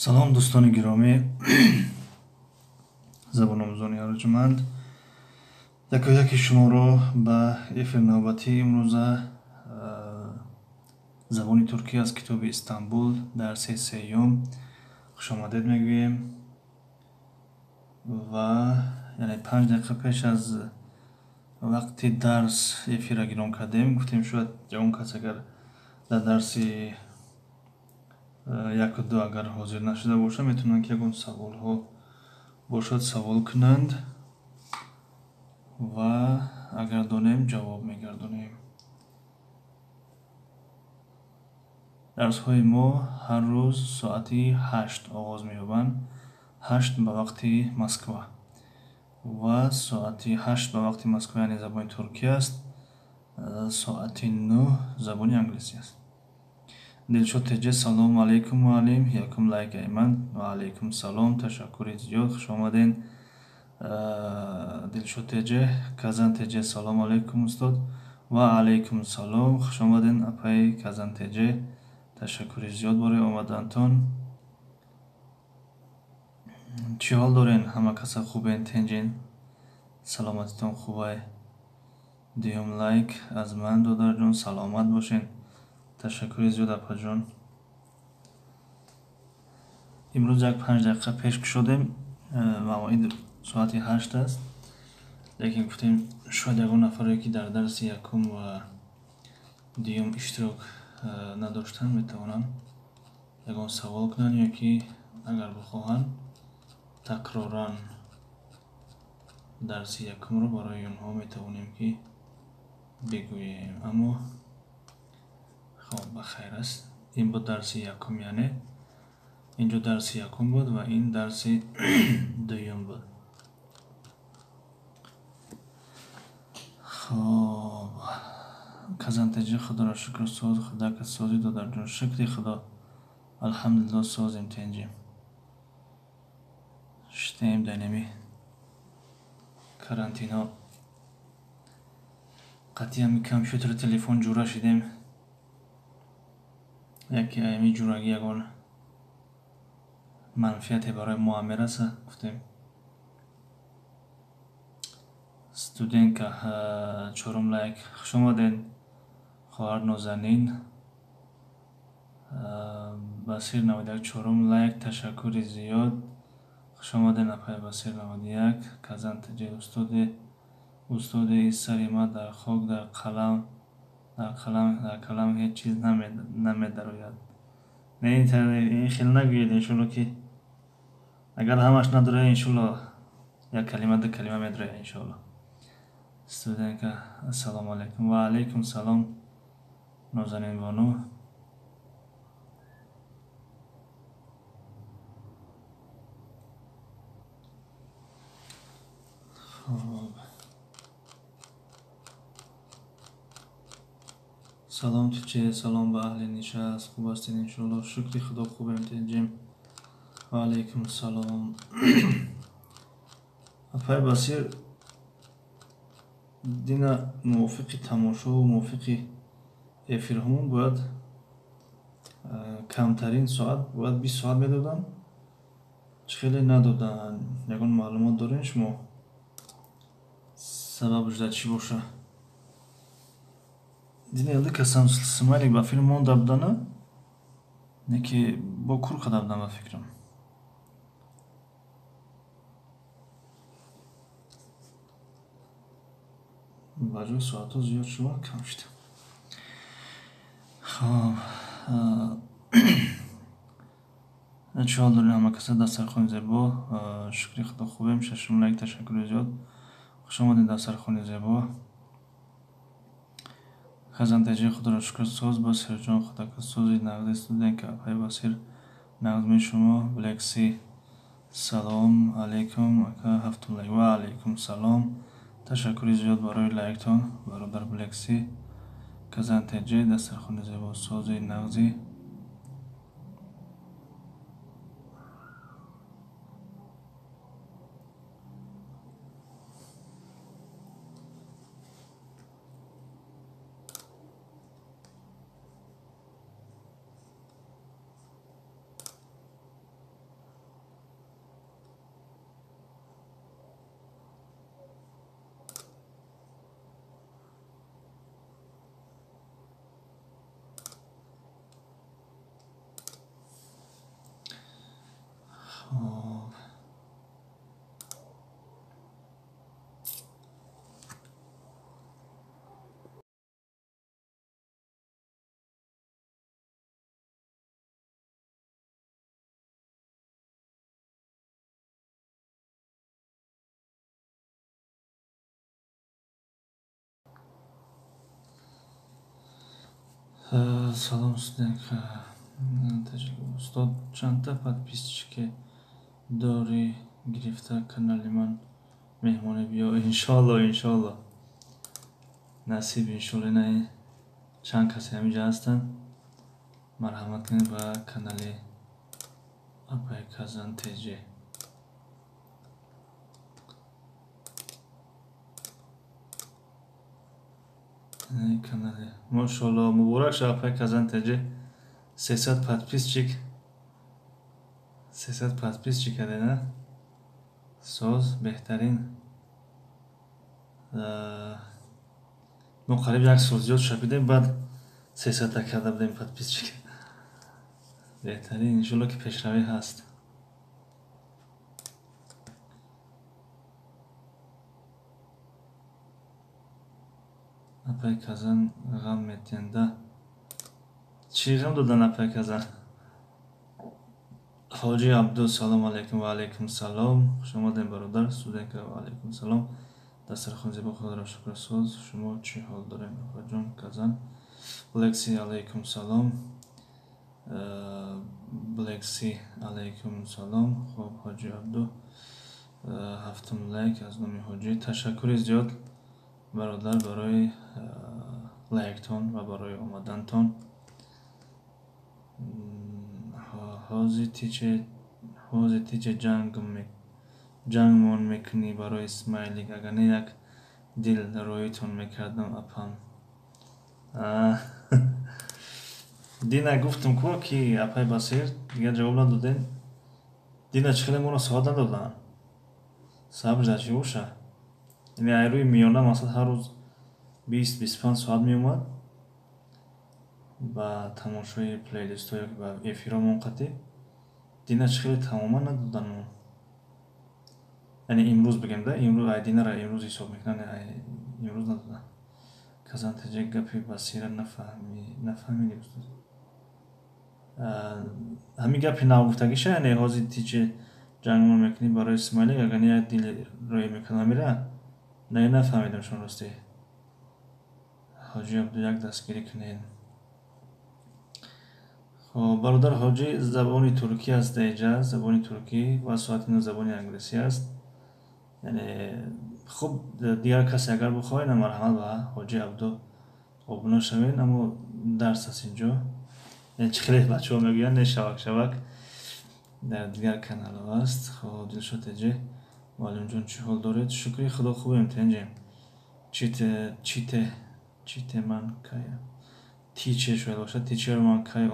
Салом, дӯстони гиромӣ, забономӯзони арҷманд. Якояки шуморо ба эфир навбатии имрӯза забони туркӣ аз китоби Истанбул, дарси сеюм, хушомадед мегӯем. Ва яъне 5 дақиқа пеш аз вақти дарс эфирра гирон кардем. Гуфтем, шояд ягон кас агар дар дарси яку ду агар ҳозир нашуда бошад, метавонанд ки ягон саволҳо бошад, савол кунанд ва агар донем, ҷавоб мегардонем. Дарсҳои мо ҳар рӯз соати 8 оғоз меёбанд, 8 ба вақти Москва. Ва соати 8 ба вақти Москва, яъне забони туркӣ аст, соати 9 забони англисӣ аст. Дилшод Теҷе: «Салому алайкум, муаллим, якум лайк айман». Ва алайкум салом, ташаккури зиёд, хуш омаден, Дилшод Теҷе. Казан Теҷе: «Салому алайкум, устод». Ва алайкум салом, хуш омаден, апаи Казан Теҷе, ташаккури зиёд барои омадантон. Чӣ ҳол дорен? Ҳама каса хубен, тинҷен, саломатитон хубай? Дуюм лайк аз ман, додарҷон, саломат бошен. Ташаккури зиёд, апаҷон. Имрӯз як 5 дақиқа пеш кушодем. Мавоид соати 8 аст, лекин гуфтем, шояд ягон нафаре ки дар дарси якум ва дуюм иштирок надоштанд, метавонанд ягон савол кунанд ё ки агар бихоҳанд, такроран дарси якумро барои онҳо метавонем ки бигӯем. Аммо хоб, ба хайр аст. Ин буд дарси якум, яъне инҷо дарси якум буд ва ин дарси дуюм буд. Хоб, Казантаҷи: «Худоро шукр, соз, худака сози, додарҷон?» Шукри Худо, алҳамдулилло, созем, тинҷем, шитаем дар нами карантино, қатъи ҳами компютеру телефон ҷура шидем. Яке ами ҷурагӣ ягон манфиате барои мо ҳам мераса, гуфтем. Студентка, чорум лайк, хуш омадед, хоҳар Нозанин. Басир 91, чорум лайк, ташаккури зиёд, хуш омадед, апай Басир 91. Казантаҷи: «Устоде, устоде, из сари ма дар хок, дар қалам, дар калам ҳеҷ чиз намедарояд». Не, ин хел нагӯед. Иншолло, ки агар ҳамаш надорояд, иншолло, як калима, ду калима медарояд, иншолло. Студентка: «Ассалому алайкум». Ва алайкум салом, Нозанинбону. Хоб, салом туче, салом ба аҳли нишаст, хуб ҳастед, иншоалло? Шукри Худо, хубем, тинҷем. Ва алайкум салом, апай Басир. Дина мувофиқи тамошову мувофиқи эфирҳомон бояд камтарин соат бояд 20 соат медоданд. Чӣ хеле надоданд? Ягон маълумот дорем шумо, сабабш дар чӣ боша? Дина ду касам смайлик ба филм монда будана, не ки бо кур карда будам, ба фикрам. Ба ҷои соатҳо зиёд шуда, кам шуда. Хоб, чӣ ҳол дорем, ҳама каса? Дастархони зебо, шукри Худо, хубем. Шашум лайк, ташаккури зиёд, хуш омадед, дастархони зебо. Казантаҷи: «Худоро шукр, соз, Басирҷон, худака сози, нағзи?» Студентка, апай Басир, нағзми шумо? Блекси: «Салом алейкум, ака, ҳафтум лайк». Ва алайкум салом, ташаккури зиёд барои лайктон, бародар Блекси. Казантаҷи: «Дастархони зебо, сози, нағзи?» Салом, студент. Устод, чандта подписчике дорӣ? Гирифта канали ман меҳмонӣ биё. Иншоалло, иншоалло, насиб, иншоалло. Ина чанд касе ҳаминҷа ҳастанд, марҳамат кунед ба канали апай Казан ТЖ. Канали, мошоалло, муборак шав, апай Казан ТЖ, 300 подписчик, 300 подписчик кардена. Соз, беҳтарин. Мо қариб як сол зиёд шапидем, баъд 300-та карда будем подписчик. Беҳтарин, иншоалло, ки пешравӣ ҳаст. Апай Казан, ғам метиҳанда. Чӣ ғам додан, апай Казан? Ҳоҷи Абду, салом алайкум. Ва алайкум салом, хушомадем, бародар. Студентка, ва алайкум салом. Дастархон зебо, худоро шукр, соз. Шумо чӣ ҳол дорем, апаҷон Казан? Блекси, алайкум салом. Блекси, алайкум салом. Хуб, ҳоҷи Абду, ҳафтум лайк аз номи ҳоҷӣ. Ташаккури зиёд, бародар, барои лайктон ва барои омадантон. Ҳози тиче ҷангмон мекунӣ барои смайлик, агар не, як дил рӯитон мекардам, апам. Дина гуфтум ку, ки апай Басир, дигар ҷавоб надодем. Дина чӣ хеле моро соат надоданд, сабр дар чӣ боша? Яъне ай рӯи миёна, масалан, ҳар рӯз 20-25 соат меомад ба тамошои плейлистҳо ё ба эфирҳомон қатъӣ. Дина чӣ хеле тамоман надодан. Яъне имрӯз бигем да, имрӯз ай динара имрӯз ҳисоб мекунанд, имрӯз надоданд. Казан ТЖ, гапи Басира нафаҳмидӣ, устод? Ҳамин гапи навгуфтагиша, яъне ҳозир тиче ҷангмон мекунӣ барои смайлик, агар не, як дил рӯй мекунам, амира не, нафаҳмидам шумо, ростӣ. Ҳоҷи Абду, як дастгирӣ кунед. Хоб, бародар ҳоҷӣ, забони туркӣ аст деҷа, забони туркӣ ва соати 9 забони англисӣ аст. Яъне хуб, дигар касе агар бихоҳед, марҳамат, ба ҳоҷи Абду обуна шавед. Аммо дарс аст инҷо, яъне чӣ хеле бачаҳо мегӯянд, не, шавак шавак дар дигар каналҳо аст. Хоб, Дилшод Теҷе, муаллимҷон, чӣ ҳол доред? Шукри Худо, хубем, тенҷем. Чите, чите, чите, ман кай, teacher шояд бошад. Teacher, ман кай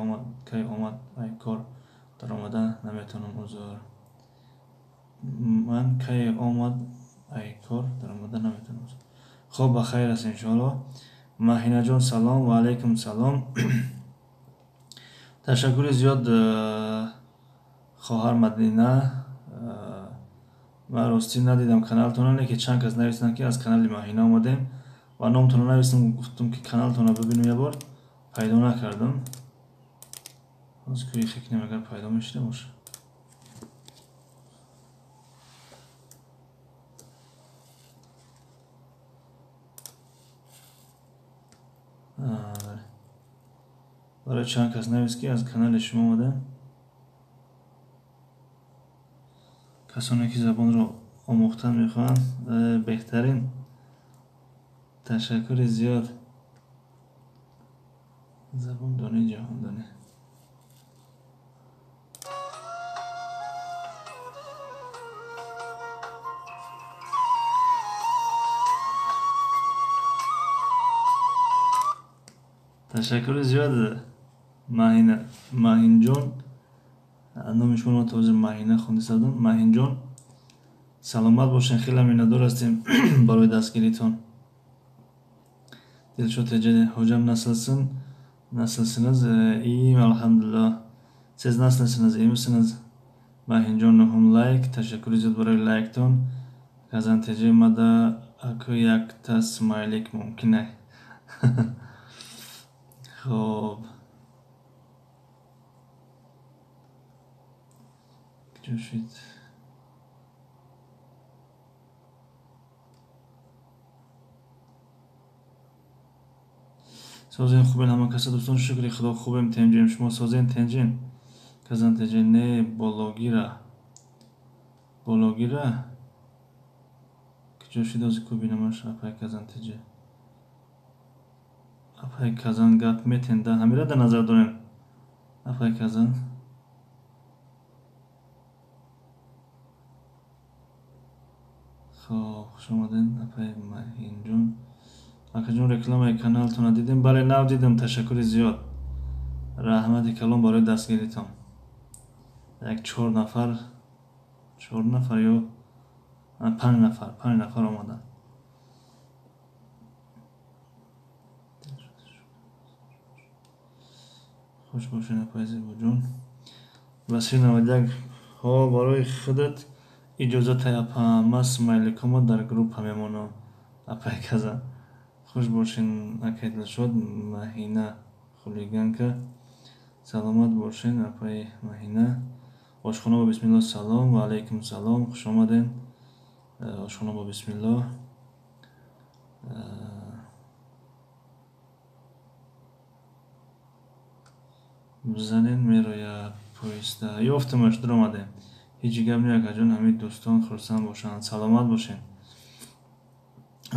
омад ай кор даромада наметавонам, узр. Ман кай омад ай кор даромада наметавонам. Хоб, ба хайр аст, иншоалло. Маҳинаҷон, салом. Ва алайкум салом. Ташаккури зиёд, хоҳар Мадина. Ман ростӣ надидам каналтонро, не ки чанд кас нависанд, ки аз канали Маҳина омадем ва номтонро нависам. Гуфтум, ки каналтонро бибинем, як бор пайдо накардам. Ҳозир кӯи хекнем, агар пайдо мешуда боша. Барои чанд кас навист, ки аз канали шумо омадем. Касоне ки забонро омӯхтан мехоҳанд, беҳтарин. Ташаккури зиёд. Забондонӣ ҷаҳондонӣ. Ташаккури зиёд, Маҳинҷон. Номи шуморо то ҳозир Маҳина хондистадам. Маҳинҷон, саломат бошед, хеле миннатдор ҳастем барои дастгиритон. Дилшод Теҷа, hocam, nasılsın, nasılsınız? İyiyim, elhamdülillah. Siz nasılsınız, iyi misiniz? Маҳинҷон, нуҳум лайк. Ташаккури зиёд барои лайктон. Казан Теҷа, мада аку якта смайлик мумкин? Хоб, куҷо шуд? Созен хубен ҳама каса дӯстон, шукри Худо хубем, тенҷем. Шумо созен тенҷен? Казан теҷе не бологира. Бологира? Куҷо шид ози ку бинамаш апай Казан теҷе. Апай Казан гап метен да ҳамира дар назар дорем. Апай Казан. Хоб, хуш омаден апай Маҳинҷон. Акаҷон, рекламаи каналтонро дидем? Бале, нав дидам, ташаккури зиёд. Раҳмати калон барои дастгиритон. Як чор нафар, чор нафар ё панҷ нафар, 5 нафар омаданд. Хуш бошед апай Зебоҷон. Басир 91 ҳо барои худат иҷозатай апа, ман смайликома дар группа мемонам. Апай Казан. Хуш бошен акай Дилшод, Маҳина хулиганка. Саломат бошен апай Маҳина. Ошхона бо бисмиллоҳ салом, ва алайкум салом, хуш омаден. Ошхона бо бисмиллоҳ. Бизанен мерояд поезда. Ёфтамаш, дуромадем. Ҳеҷ гап не акаҷон, ҳамин дӯстон хурсанд бошанд, саломат бошен.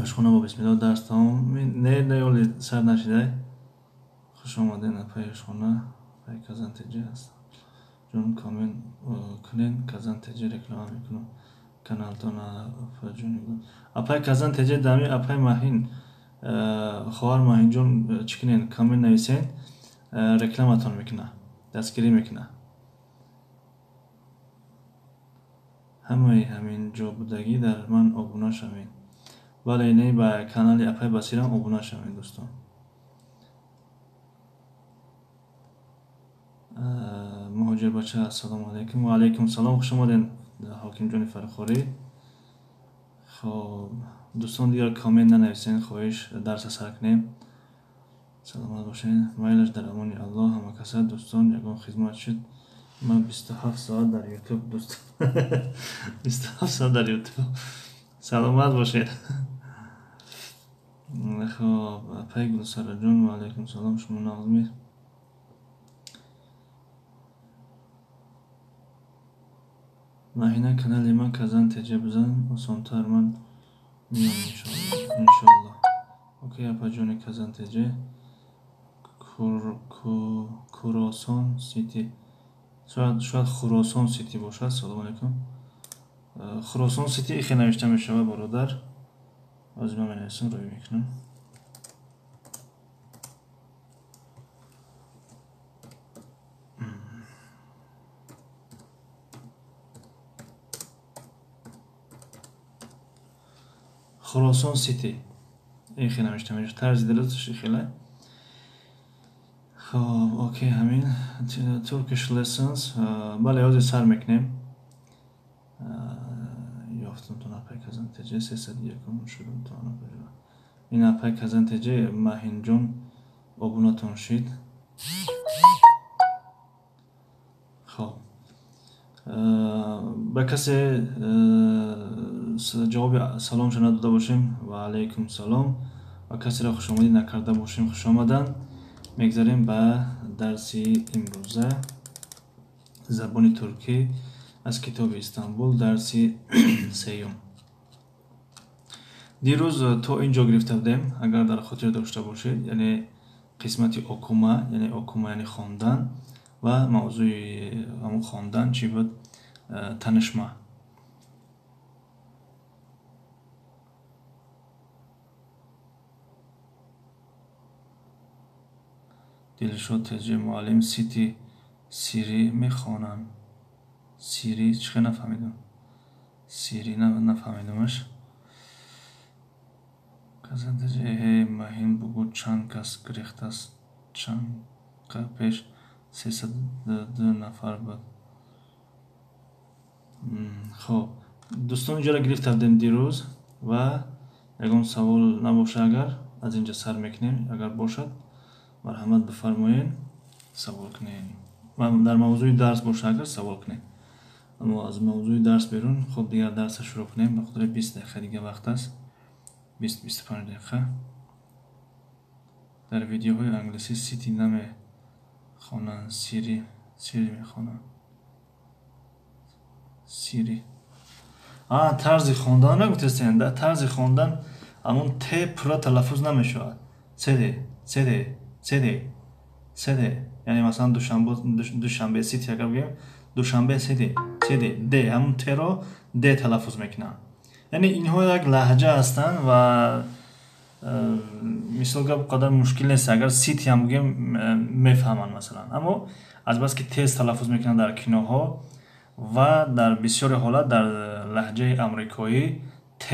Ошхона бо бисмиллоҳ дарс тамом. Не, не, оли сар нашидай. Хуш омаден апай ошхона, апай Казан теҷе ҳастам. Ҷон коммент кунен, Казан теҷе реклама мекунам. Каналтон апаҷони. Апай Казан теҷе дами апай Маҳин, хоҳар Маҳинҷон чӣ кунен, коммент нависен, рекламатон мекуна, дастгирӣ мекуна. Ҳамаи ҳамин ҷо будагӣ дар ман обуна шавед. Бале, не, ба канали апай Басирам обуна шавед дӯстон. Муҳоҷирбача, ассалому алайкум. Ва алайкум салом, хуш омаден ҳокимҷони Фархорӣ. Хоб, дӯстон дигар коммент нанависен, хоҳиш, дарса сар кунем. Саломат бошед. Майлаш дар амони Аллоҳ ҳама каса дӯстон, ягон хизмат шуд. Ман 27 соат дар YouTube дӯстон. 27 соат дар YouTube. Саломат бошед. Хоб, апай Гулсараҷон, ва алайкум салом, шумо нағзми? Маҳина канали ман Казан теҷе бизан, осонтар ман меом иншоаллоҳ. Окей, апаҷони Казан теҷе. Куросон сити. Шояд Хуросон сити бошад. Салому алайкум. Хуросон сити ихе навишта мешавад бародар. Ҳозир ман менависам, рӯй мекунам. Хуросон сити. Ихе навишта мешавад. Тарзи дурусташ ихеле. Хоб, окей, ҳамин Turkish lessons. Бале, ҳозир сар мекунем. Ёфтам тон апай Казан теҷе, 301 шудам тон апай. Ин апай Казан теҷе Маҳинҷон обунатон шид. Хоб. Ба касе ҷавоби саломшо надода бошем, ва алайкум салом. Ва касеро хушомадӣ накарда бошем, хуш омаданд. Мегзарем ба дарси имрӯза забони туркӣ аз китоби Истанбул, дарси сеюм. Дирӯз то ин ҷо гирифта будем, агар дар хотир дошта бошед, яъне қисмати окума, яъне окума яъне хондан ва мавзӯи ҳамон хондан чӣ буд? Танишма. Дилшод теҷе муаллим сити сири мехонанд. Сири чӣ хел нафаҳмидам. Сири нафаҳмидамаш. Казан теҷе ҳей Маҳин бугӯ чанд кас гирехтааст, чанд қа пеш 302 нафар буд. Хоб, дӯстон инҷоро гирифта будем дирӯз ва ягон савол набошад агар аз инҷа сар мекунем, агар бошад марҳамат бифармоед, савол кунед. Дар мавзӯи дарс бошад агар савол кунед. Аммо аз мавзӯи дарс берун, хоб дигар дарсро шурӯъ кунем, ба хотири 20 дақиқа дига вақт аст. 20-25 дақиқа. Дар видеоҳои англисӣ city намехонанд, сири сири мехонанд. Сири. Тарзи хондан нагуфтестен. Дар тарзи хондан ҳамон т пурра талаффуз намешавад. City, city, city, city. Яъне масалан Душанбе City агар бигӯем, Душанбе City, City, д ҳамон т-ро д талаффуз мекунанд. Яъне инҳо як лаҳҷа ҳастанд ва мисол гап қадар мушкил нест. Агар City ҳам бигӯем мефаҳманд масалан. Аммо азбаски тез талаффуз мекунанд дар киноҳо ва дар бисёри ҳолат дар лаҳҷаи амрикоӣ т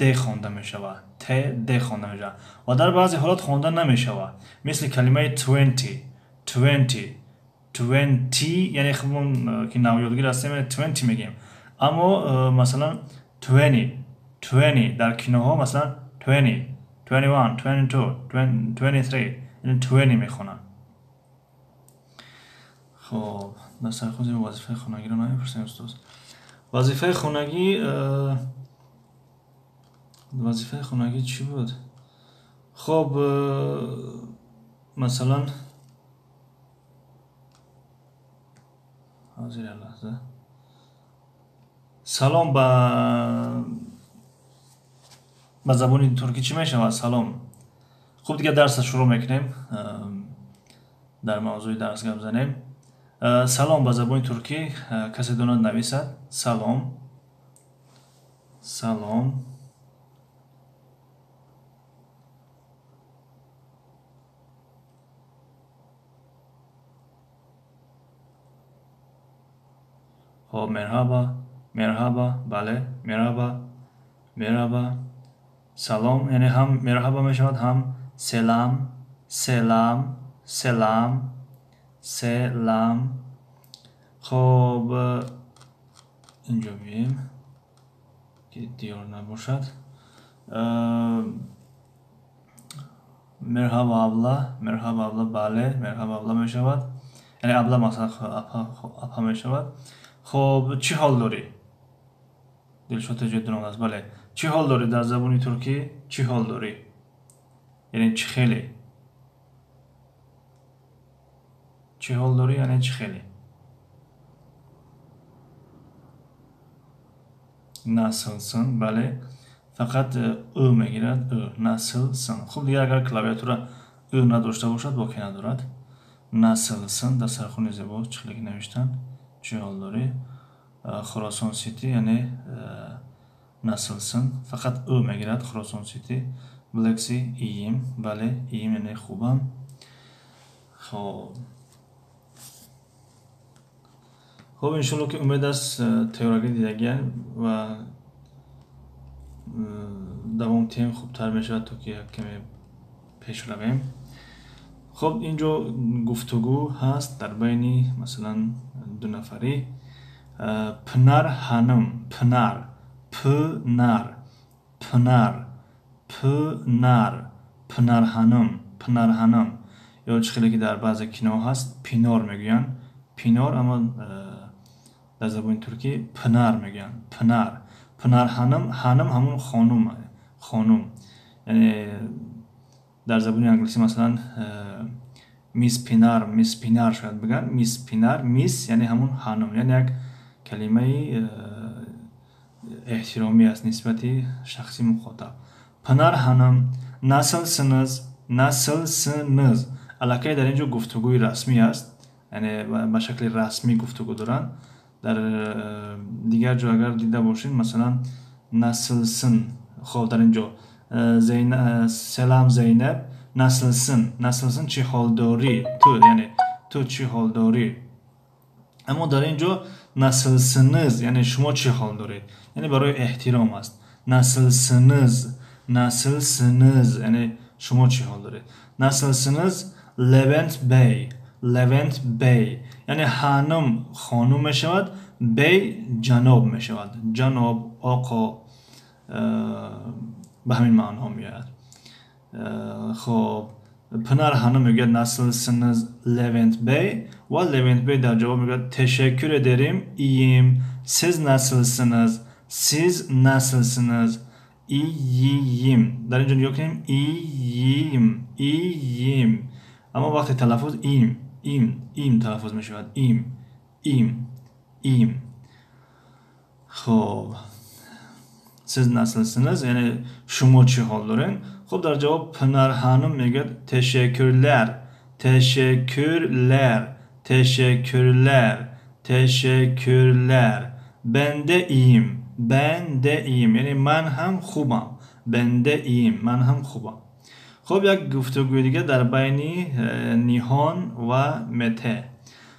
д хонда мешавад. Т д хонда мешавад ва дар баъзе ҳолат хонда намешавад. Мисли калимаи twenty, twenty, twenty, яъне худмон ки навёдгир ҳастем twenty мегӯем. Аммо масалан twenty, twenty дар киноҳо масалан twenty, 21, 22, 23, яъне twenty мехонанд. Хоб, дар сархози вазифаи хонагиро намепурсем, устоз. Вазифаи хонагӣ, вазифаи хонагӣ чӣ буд? Хоб, масалан ҳозир як лаҳза. Салом ба забони туркӣ чӣ мешавад? Салом. Хуб, дигар дарсро шурӯъ мекунем. Дар мавзӯи дарс гап занем. Салом ба забони туркӣ касе донад нависад. Салом. Салом. Хоб, мерҳаба, мерҳаба, бале, мерҳаба, мерҳаба. Салом, яъне ҳам мерҳаба мешавад, ҳам селам, селам, селам, селам. Хоб, инҷо бием ки диёр набошад. Мерҳаба абла, мерҳаба абла, бале, мерҳаба абла мешавад. Яъне абла масалан апа мешавад. Хоб, чӣ ҳол дорӣ? Дилшод ҷои дурон аст, бале. Чӣ ҳол дорӣ дар забони туркӣ? Чӣ ҳол дорӣ? Яъне чӣ хеле? Чӣ ҳол дорӣ? Яъне чӣ хеле? Насилсин, бале. Фақат ӯ мегирад, ӯ, насилсин. Хуб, дигар агар клавиатура ӯ надошта бошад, боке надорад. Насилсин дар сархони зебо чӣ хеле ки навиштанд. Чӣ ҳол дорӣ? Хуросон Сити, яъне насилсин. Фақат ӯ мегирад Хуросон Сити. Блекси иим, бале, иим яъне хубам. Хоб. Хоб, иншолло ки умед аст теорияги дидагиан ва давом тиҳем хубтар мешавад, то ки як каме пеш равем. Хоб, инҷо гуфтугӯ ҳаст дар байни масалан ду нафарӣ. Пнар ҳанум, Пнар, Пнар, Пнар, Пнар, Пнар ҳанум, Пнар ҳанум. Ё чӣ хеле ки дар баъзе киноҳо ҳаст, Пинор мегӯянд. Пинор, аммо дар забони туркӣ Пнар мегӯянд. Пнар. Пнар ҳанум, ҳанум ҳамун хонум, хонум. Яъне дар забони англисӣ масалан мисс Пинар, мисс Пинар шояд бигӯянд. Мисс Пинар, мисс яъне ҳамун ҳанум, яъне як калимаи эҳтиромӣ аст нисбати шахси мухотаб. Пнар ҳанум, насилсиниз, насилсиниз. Аллакай дар ин ҷо гуфтугӯи расмӣ аст, яъне ба шакли расмӣ гуфтугӯ доранд. Дар дигар ҷо агар дида бошед, масалан насилсин, хоб дар ин ҷо селам Зейнаб, насилсин, насилсин чӣ ҳол дорӣ ту, яъне ту чӣ ҳол дорӣ. Аммо дар ин ҷо насилсиниз, яъне шумо чӣ ҳол доред, яъне барои эҳтиром аст. Насилсиниз, насилсиниз, яъне шумо чӣ ҳол доред. Насилсиниз Левент бей, Левент бей, яъне ҳанум хонум мешавад, бей ҷаноб мешавад. Ҷаноб, оқо, ба ҳамин маъноҳо меояд. Хоб, Пнар ҳанум мегӯяд насилсиниз Левент бей ва Левент бей дар ҷавоб мегӯяд тешаккур эдерим, иим, сиз насилсиниз, сиз насилсиниз, İyiyim. Дар ин ҷо нигоҳ кунем, iyiyim, iyiyim. Аммо вақте талаффуз им, им, им талаффуз мешавад. Им, им, им. Хуб, siz nasılsınız, яъне шумо чӣ ҳол доред? Хуб, дар ҷавоб Пинар Ханум мегӯяд: teşekkürler, teşekkürler, teşekkürler, teşekkürler. Ben de iyiyim, ben de iyiyim, яъне ман ҳам хубам. Ben de iyiyim, ман ҳам хубам. Хуб, як гуфтугӯи дига дар байни Ниҳон ва Мете.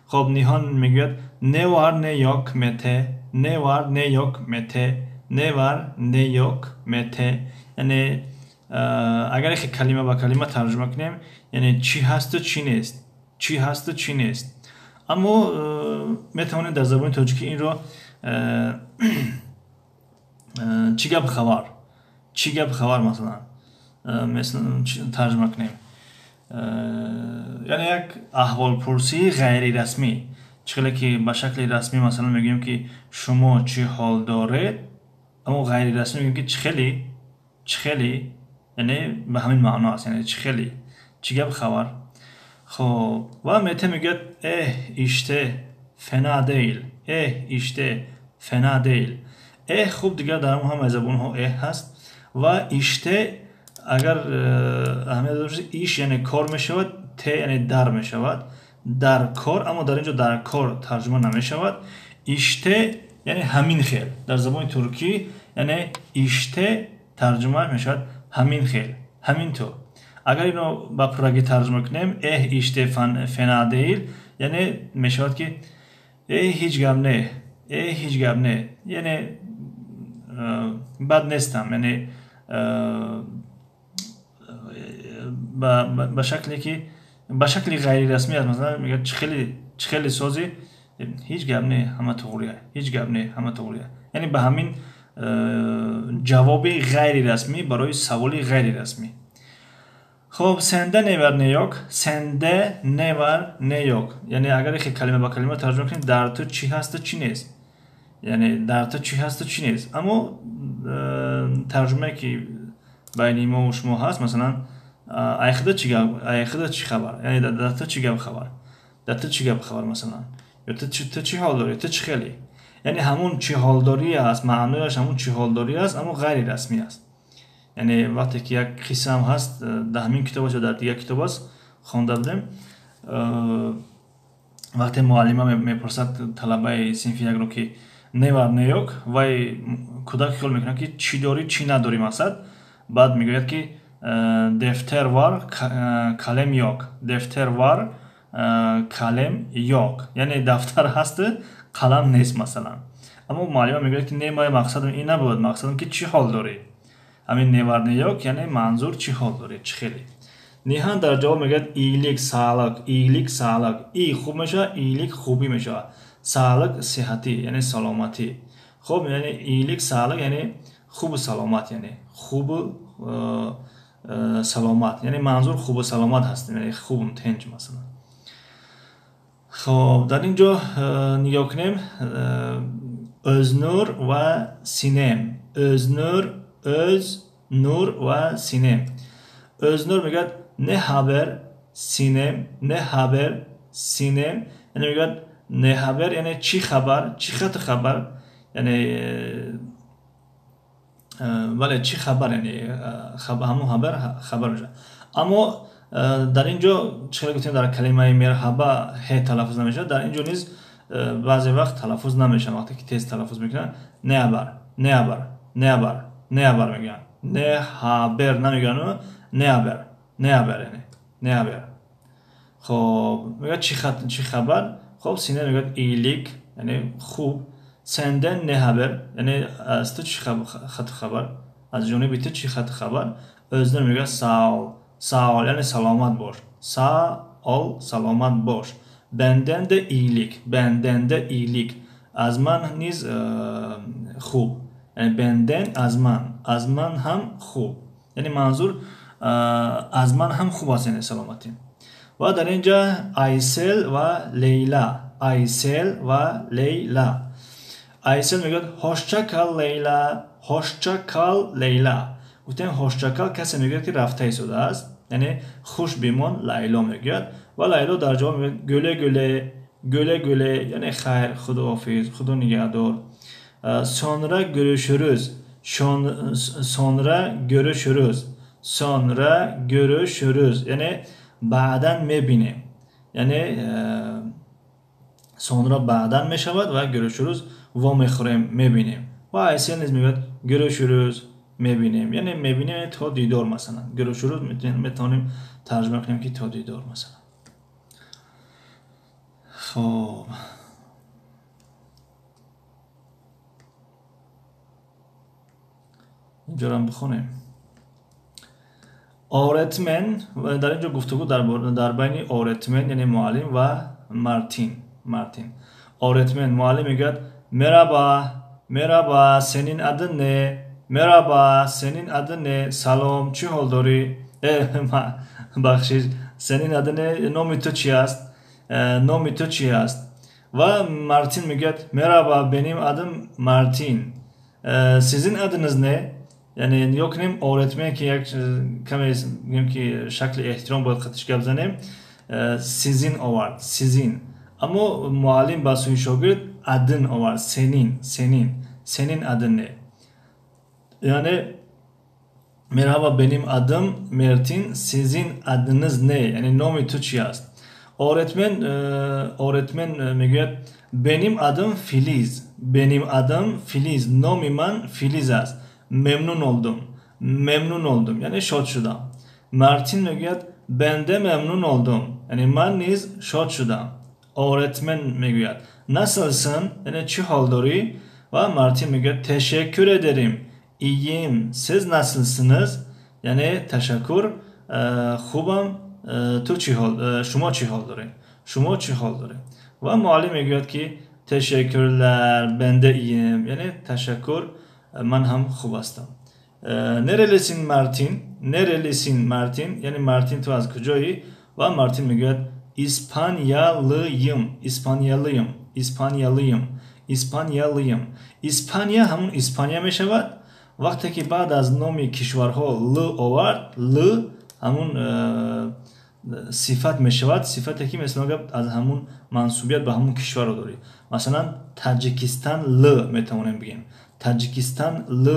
Хуб, Ниҳон мегӯяд: ne var ne yok Mete, ne var ne yok Mete, ne var ne yok Mete. Яъне агар яке калима ба калима тарҷума кунем, яъне чӣ ҳасту чӣ нест, чӣ ҳасту чӣ нест. Аммо метавонем дар забони тоҷикӣ инро чӣ гап хабар, чӣ гап хабар масалан тарҷума кунем. Яъне як аҳволпурсии ғайрирасмӣ. Чӣ хеле ки ба шакли расмӣ масалан мегӯем, ки шумо чӣ ҳол доред, аммо ғайрирасмӣ мегӯем, ки чӣ хели, чӣ хели, яъне ба ҳамин маъно аст, яъне чӣ хели, чӣ гап хабар. Хуб, ва Мете мегӯяд: eh işte fena değil, eh işte fena değil. Eh, хуб, дигар дар ҳамаи забонҳо eh ҳаст ва işte агар аҳамият дошта, iş яъне кор мешавад, te яъне дар мешавад, дар кор, аммо дар ин ҷо дар кор тарҷума намешавад. İşte яъне ҳамин хел. Дар забони туркӣ яъне işte тарҷума мешавад ҳамин хел, ҳамин ту. Агар ино ба пуррагӣ тарҷума кунем, eh işte fena değil, яъне мешавад, ки э ҳеҷ гап не, э ҳеҷ гап не, яъне бад нестам, яъне ба шакле ки ба шакли ғайрирасмӣ аст. Масалан мегӯяд: чӣ хеле созӣ? Ҳеҷ гап не, ҳама туғрия, ҳеҷ гап не, ҳама туғрия. Яъне ба ҳамин ҷавоби ғайрирасмӣ барои саволи ғайрирасмӣ. Хуб, sende ne var ne yok, sende ne var ne yok, яъне агар яке калима ба калима тарҷума кунем, дар ту чӣ ҳасту чӣ нест, яъне дар ту чӣ ҳасту чӣ нест. Аммо тарҷумае ки байни мо шумо ҳаст, масалан ай худа чӣ гап, ай худа чӣ хабар, яъне дар ту чӣ гап хабар, дар ту чӣ гап хабар масалан, ё ту чӣ ҳол дорӣ, ту чӣ хелӣ, яъне ҳамун чӣ ҳолдорӣ аст, маънояш ҳамун чӣ ҳолдорӣ аст, аммо ғайрирасмӣ аст. Яъне вақте ки як қиссаам ҳаст дар ҳамин китоб аст ё дар дигар китоб аст, хонда будем, вақте муаллима мепурсад талабаи синфи якро, ки ne var ne yok, вай кӯдак хиёл мекунад, ки чӣ дорӣ, чӣ надорӣ мақсад. Баъд мегӯяд, ки defter var, kalem yok, defter var, kalem yok, яъне дафтар ҳаст, қалам нест масалан. Аммо муаллима мегӯяд, ки не, ман мақсадам ин набуд, мақсадам ки чӣ ҳол дорӣ. Ҳамин ne var ne yok, яъне манзур чӣ ҳол дорӣ, чӣ хеле. Ниҳан дар ҷавоб мегӯяд: iyilik, sağlık, iyilik, sağlık. İyi хуб мешавад, iyilik хубӣ мешавад, sağlık сиҳатӣ, яъне саломатӣ. Хуб, яъне iyilik, sağlık, яъне хубу саломат, яъне хубу саломат, яъне манзур хубу саломат ҳастем, яъне хубум, тинҷ масалан. Хоб, дар ин ҷо нигоҳ кунем, Өзнур ва Синем, Өзнур, Өзнур ва Синем. Өзнур мегӯяд: ne haber Sinem, ne haber Sinem, яъне мегӯяд ne haber, яъне чӣ хабар, чӣ хати хабар, яъне бале, чӣ хабар, яъне ҳамун haber хабар мешавад. Аммо дар ин ҷо чӣ хеле гуфтем, дар калимаи merhaba ҳе талаффуз намешавад, дар ин ҷо низ баъзе вақт талаффуз намешавад. Вақте ки тез талаффуз мекунанд, ne haber, ne haber, ne haber, ne haber мегӯянд, ne haber намегӯянд, ne haber, ne haber, яъне ne haber. Хоб, мегӯяд чӣ хабар. Хоб, Синем мегӯяд iyilik, яъне хуб. Senden ne haber, яъне аз ту чӣ хату хабар, аз ҷониби ту чӣ хату хабар? Өзнур мегӯяд: sağ ol, sağ ol, яъне саломат бош, sağ ol, саломат бош. Benden de iyilik, benden de iyilik, аз ман низ хуб, яъне benden аз ман, аз ман ҳам хуб, яъне манзур аз ман ҳам хуб аст, яъне саломатӣ. Ва дар ин ҷа Айсел ва Лейла, Айсел ва Лейла. Айсел мегӯяд: hoşça kal Leyla, Hoşça kal Лейла. Гуфтем hoşça kal касе мегӯяд, ки рафта истодааст, яъне хуш бимон Лайло мегӯяд, ва Лайло дар ҷавоб мегӯяд güle güle, güle güle, яъне хайр, худоҳофиз, худо нигаҳдор. Sonra görüşürüz, sonra görüşürüz, sonra görüşürüz, яъне баъдан мебинем, яъне sonra баъдан мешавад ва görüşürüz вомехӯрем, мебинем. Ва Айсел низ мегӯяд görüşürüz, мебинем, яъне мебинем то дидор. Масалан, görüşürüz метавонем тарҷума кунем, ки то дидор, масалан. Хоб, инҷорам бихонем. Öğretmen, дар ин ҷо гуфтугӯ дар байни öğretmen, яъне муаллим, ва Мартин. Мартин. Öğretmen, муаллим мегӯяд: Merhaba, merhaba, senin adın ne? Merhaba, senin adın ne? Салом, чӣ ҳол дорӣ? Бахшиш, senin adın ne? Номи ту чи аст? Номи ту чи аст? Ва Мартин мегӯяд: Merhaba, benim adım Мартин, sizin adınız ne? Яъне нигоҳ кунем, öğretmen, ки як каме гӯем, ки шакли эҳтиром бояд қатиш гап занем, sizin овард, sizin. Аммо муаллим ба сӯи шогирд adın овард, senin, senin, senin adın ne? Яъне merhaba, benim adım Мертин, sizin adınız ne? Яъне номи ту чи аст? Öğretmen, öğretmen мегӯяд: Benim adım Филиз, benim adım Филиз, номи ман Филиз аст. Memnun oldum, memnun oldum, яъне шод шудам. Мартин мегӯяд: Ben de memnun oldum, яъне ман низ шод шудам. Öğretmen мегӯяд: Nasılsın? Яъне чӣ ҳол дорӣ? Ва Мартин мегӯяд: Teşekkür ederim, iyiyim, siz nasılsınız? Яъне ташаккур, хубам, ту чӣ ҳол, шумо чӣ ҳол доред, шумо чӣ ҳол доред? Ва муаллим мегӯяд, ки Teşekkürler, ben de iyiyim, яъне ташаккур, ман ҳам хуб ҳастам. Nerelisin Мартин? Nerelisin Мартин? Яъне Мартин, ту аз куҷоӣ? Ва Мартин мегӯяд: İspanyalıyım, İspanyalıyım, İspanyalıyım, İspanyalıyım. Испания ҳамун Испания мешавад. Вақте ки баъд аз номи кишварҳо л овард, л ҳамун сифат мешавад, сифате ки, масалан, гап аз ҳамун мансубият ба ҳамун кишварро дорӣ. Масалан, Таҷикистан л метавонем бигем, Таҷикистан л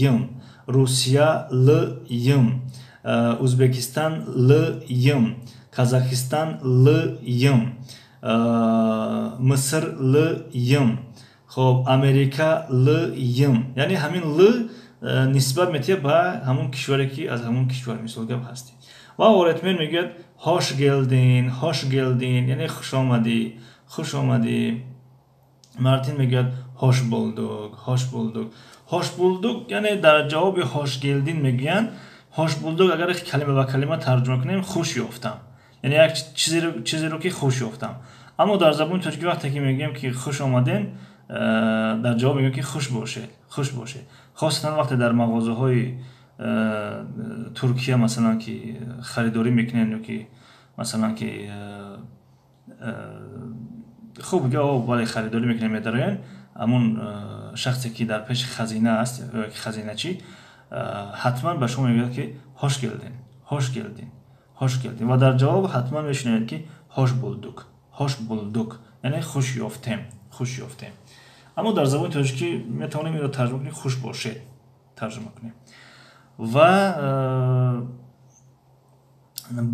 йм, Русия л йм, Узбекистан л йм, Казахистан л йм, Миср л йм, хоб, Америка л йм. Яъне ҳамин л нисбат метиҳад ба ҳамун кишваре, ки аз ҳамун кишвар, мисол гап, ҳастӣ. Ва öğretmen мегӯяд: Hoş geldin, hoş geldin, яъне хуш омадӣ, хуш омадӣ. Мартин мегӯяд: Hoş bulduk, hoş bulduk. Hoş bulduk, яъне дар ҷавоби hoş geldin мегӯянд hoş bulduk. Агар калима ба калима тарҷума кунем, хуш ёфтам, яъне як чизеро ки хуш ёфтам. Аммо дар забони тоҷикӣ вақте ки мегӯем, ки хуш омадем, дар ҷавоб мегӯем, ки хуш бошед, хуш бошед. Хосатан вақте дар мағозаҳои Туркия, масалан, ки харидорӣ мекунем ё ки, масалан, ки хуб, бале, харидорӣ мекунем, медароем, ҳамун шахсе ки дар пеши хазина аст ё ки хазиначӣ, ҳатман ба шумо мегӯяд, ки hoş geldin, hoş geldin, hoş geldin. Ва дар ҷавоб ҳатман мешунавед, ки hoş bulduk, hoş bulduk, яъне хуш ёфтем, хуш ёфтем. Аммо дар забони тоҷикӣ метавонем инро тарҷума кунем, хуш бошед тарҷума кунем. Ва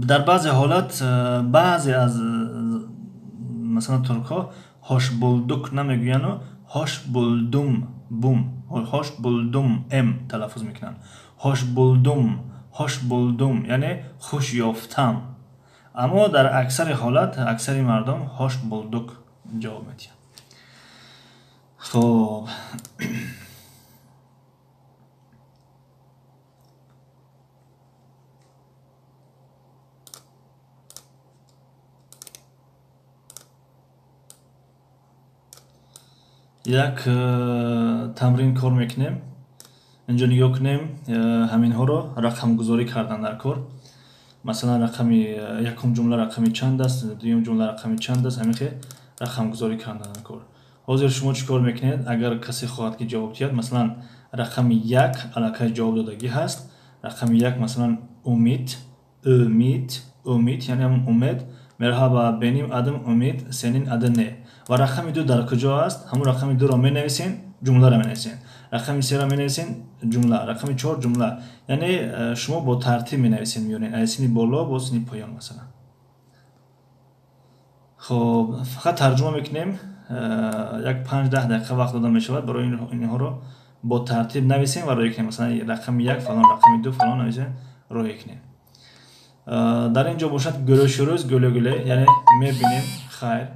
дар баъзе ҳолат баъзе аз, масалан, туркҳо hoş bulduk намегӯяну hoş buldum, бум, hoş buldum, м талаффуз мекунанд, hoş buldum, hoş buldum, яъне хуш ёфтам. Аммо дар аксари ҳолат аксари мардум hoş bulduk ҷавоб медиҳанд. Хоб, як тамрин кор мекунем. Инҷо нигоҳ кунем, ҳаминҳоро рақамгузорӣ кардан дар кор. Масалан, рақами якум ҷумла рақами чанд аст, дуюм ҷумла рақами чанд аст, ҳамин хел рақамгузорӣ кардан дар кор. Ҳозир шумо чӣ кор мекунед? Агар касе хоҳад, ки ҷавоб диҳад, масалан, Рақами як аллакай ҷавоб додагӣ ҳаст. Рақами як масалан Умид, Умид, Умид, яъне ҳамон Умед. Merhaba, benim adım Umid, senin adın ne? Ва рақами ду дар куҷо аст? Ҳамон рақами дуро менависен, ҷумларо менависен. Рақами серо менависен, ҷумла. Рақами чор ҷумла. Яъне шумо бо тартиб менависен, меёрен. Аз сини боло бо сини поён масалан. Хоб, фақат тарҷума мекунем. Як 5-10 дақиқа вақт дода мешавад барои инҳоро бо тартиб нависем ва роҳӣ кунем. Масалан, рақами як фалон, рақами ду фалон нависем, роҳӣ кунем. Дар ин ҷо бошад görüşürüz, güle güle, яъне мебинем, хайр.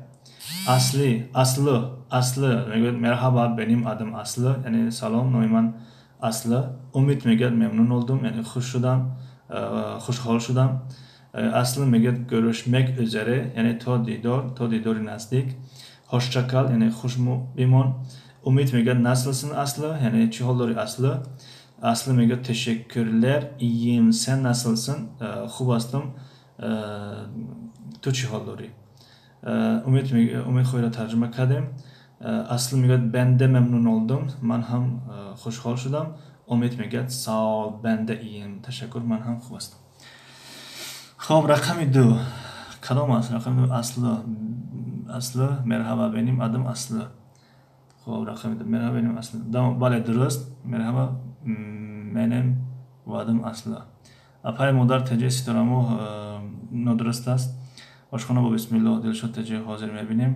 Асли, Аслы, Аслы мегӯяд merhaba, benim adım Aslı, яъне салом, номи ман Аслы. Умид мегӯяд memnun oldum, яъне хуш шудам, хушҳол шудам. Аслы мегӯяд görüşmek üzere, яъне то дидор, то дидори наздик. Hoşça kal, яъне хуш бимон. Умид мегӯяд nasılsın Aslı, яъне чӣ ҳол дорӣ Аслы. Аслы мегӯяд teşekkürler, iyiyim, sen nasılsın, хуб ҳастам, ту чӣ ҳол дорӣ. Умид Умид хоҳиро тарҷума кардем. Аслы мегӯяд ben de memnun oldum, ман ҳам хушҳол шудам. Умид мегӯяд sağ ol, ben de iyiyim, ташаккур, ман ҳам хуб ҳастам. Хоб, рақами ду кадом аст? Рақами ду Аслы, Аслы, merhaba, benim adım Aslı. Хоб, рақами ду merhaba, benim Aslı. Бале, дуруст. Merhaba, benim adım Aslı. Апаи модар теҷаи ситорамо нодуруст аст. Ошхона бо бисмиллоҳ, Дилшод теҷаи ҳозир мебинем.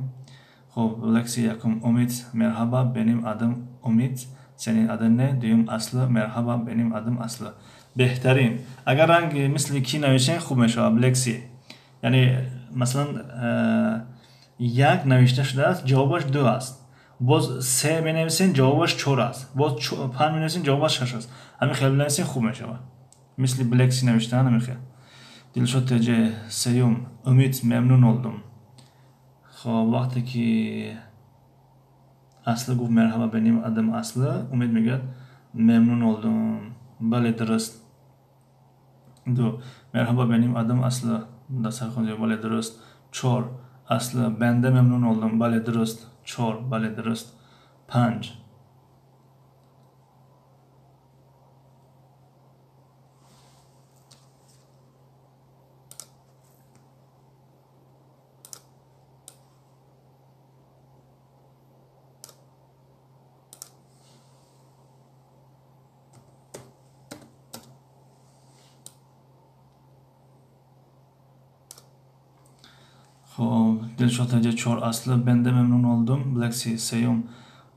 Хоб, лекси якум Умид, merhaba, benim adım Umid, senin adın ne? Дуюм Аслы, merhaba, benim adım Aslı. Беҳтарин. Агар ранги мисли ки навишем хуб мешавад лекси. Яъне масалан як навишта шудааст, ҷавобаш ду аст. Боз се менависем, ҷавобаш чор аст. Боз панҷ менависем, ҷавобаш шаш аст. Ҳамин хел нависем хуб мешавад. Мисли блекси навиштан ҳамин хел. Дилшод теҷе сеюм Умид memnun oldum. Хоб, вақте ки Аслы гуфт merhaba, benim adım Aslı, Умид мегӯяд memnun oldum. Бале, дуруст. Ду merhaba, benim adım Aslı. Дастархон зебо, бале, дуруст. Чор Аслы, ben de memnun oldum. Бале, дуруст. Чор, бале, дуруст. Панҷ. Хоб, Дилшод теҷа чор Аслы, ben de memnun oldum. Лекси сеюм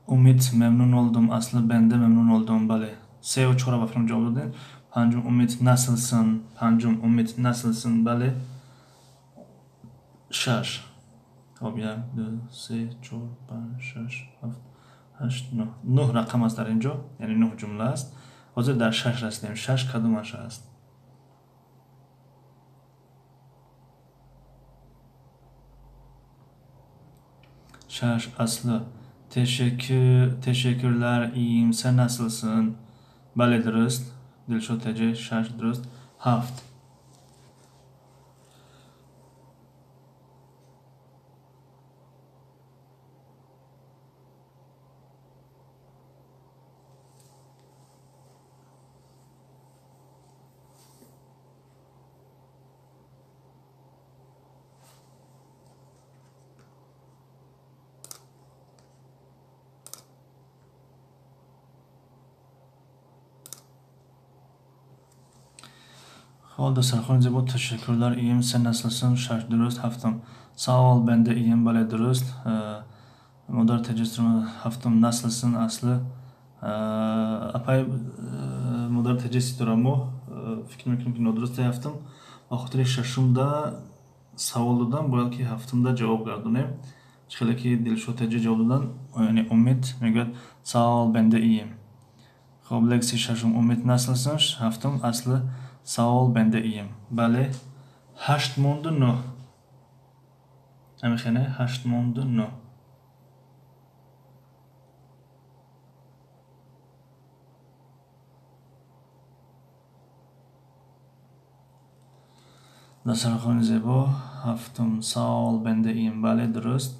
Умид memnun oldum. Aslı, ben de memnun oldum. Бале, сею чора ба филм ҷавоб додем. Панҷум Умид nasılsın? Панҷум Умид nasılsın? Бале. Шаш. Хоб, як, ду, се, чор, панҷ, шаш, ҳафт, ҳашт, нӯҳ. Нӯҳ рақам аст дар ин ҷо, яъне нӯҳ ҷумла аст. Ҳозир дар шаш расидем. Шаш кадомаш аст? Шаш Аслы. Teşekkürler, iyiyim, sen nasılsın? Бале, дуруст. Дилшод теҷе шаш дуруст. Ҳафт. Хоб, дастархони зебо, teşekkürler, iyiyim, sen nasılsın? Шаш дуруст. Ҳафтум sağ ol, ben de iyiyim. Бале, дуруст. Модар теҷа ҳафтум nasılsın Аслы. Апай модар теҷа ситорамо фикр мекунем ки нодурусте ҳафтум. Ба хотири шашумда савол додам, бояд ки ҳафтумда ҷавоб гардонем. Чӣ хеле ки Дилшод теҷа ҷавоб додан, яъне Умид мегӯяд sağ ol, ben de iyiyim. Хоб, лекси шашум Умид nasılsın? Ҳафтум Аслы sağ ol, ben de iyiyim. Бале, ҳашт монду нӯҳ. Ҳамихене ҳашт монду нӯҳ. Дастархони зебо, ҳафтум sağ ol, ben de iyiyim. Бале, дуруст.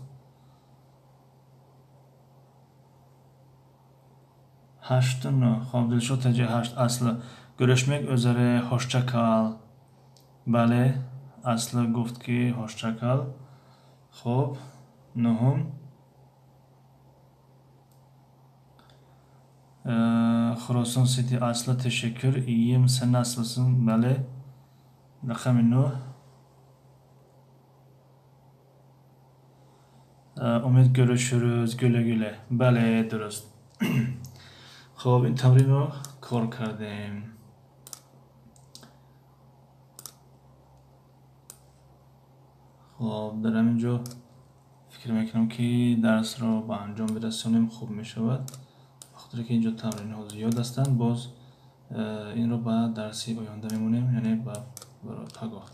8 9. Хоб, Дилшод таҷи 8. Аслы görüşmek üzere, hoşça kal. Бале, Аслы гуфт ки hoşça kal. Хоб, нуҳум. Хуросон Сити Аслы teşekkür. İyiyim, sen nasılsın? Бале. Рақами 9. Умид görüşürüz, güle güle. Бале, дуруст. Хоб, ин тамринро кор кардем. Хоб, дар ҳамин ҷо фикр мекунам ки дарсро ба анҷом бирасонем, хуб мешавад. Ба хотире ки инҷо тамринҳо зиёд ҳастанд, боз инро ба дарси оянда мемонем, яъне ба пагоҳ.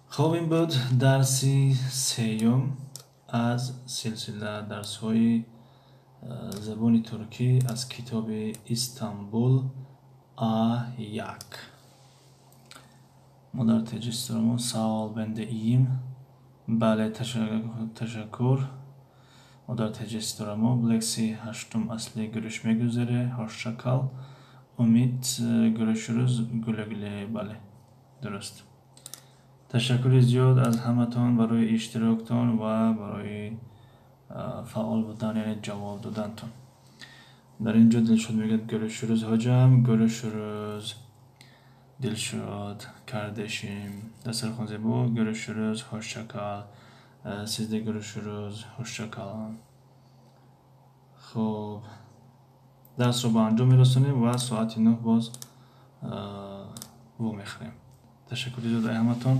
Хоб, ин буд дарси сеюм аз силсила дарсҳои забони туркӣ аз китоби Истанбул А1. Модар теҷистромо савол бенде иим. Бале, ташаккур. Модар теҷистромо лекси ҳаштум асли görüşmek üzere, hoşça kal. Умид görüşürüz, güle güle. Бале, дуруст. Ташаккури зиёд аз ҳаматон барои иштироктон ва барои фаъол будан, яъне ҷавоб додантон. Дар ин ҷо Дилшод мегӯяд görüşürüz hocam, görüşürüz. Дилшод, kardeşim. Дастархон зебо, görüşürüz, hoşça kal. Siz de görüşürüz, hoşça kalın. Хоб, дарсро ба анҷом мерасонем ва соати 9 боз вомехӯрем. Ташаккури зиёд ай ҳаматон.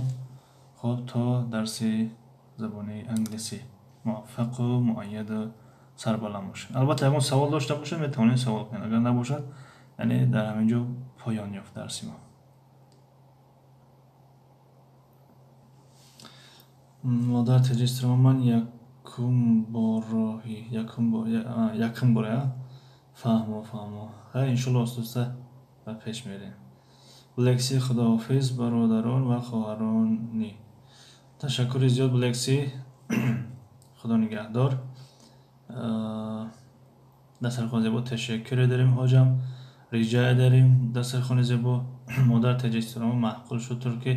Хоб, то дарси забони англисӣ муваффақу муайяду сарбаланд бошед. Албатта, ягон савол дошта бошед, метавонед савол кунед. Агар набошад, яъне дар ҳамин ҷо поён ёфт дарси мо. Модар теҷистромо ман якум борроҳи якум бор фаҳмо фаҳмо. Хайр, иншолло оста ба пеш мерем. Блекси, худоҳофиз бародарон ва хоҳарони. Ташаккури зиёд, Блекси. Худо нигаҳдор. Дастархони зебо ташаккуре дорем ҳоҷам. Риҷае дорем дастархони зебо. Модар теҷистромо маъқул шуд туркӣ.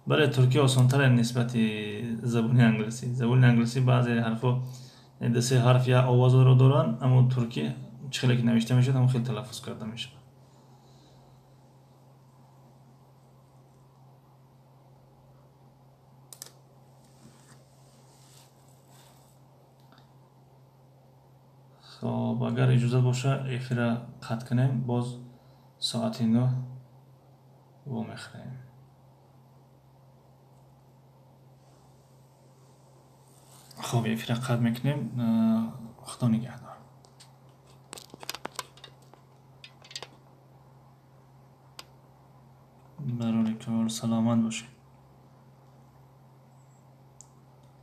Бале, туркӣ осонтар нисбати забони англисӣ. Забони англисӣ баъзе ҳарфҳо ду се ҳарф як овозро доранд, аммо туркӣ чӣ хеле ки навишта мешавад, ҳамон хеле талаффуз карда мешавад. Хоб, агар иҷозат боша, эфирро қатъ кунем, боз соати 9 вомехӯрем. Хоб, эфирро қатъ мекунем. Худо нигаҳдор. Барори кор, саломат бошед.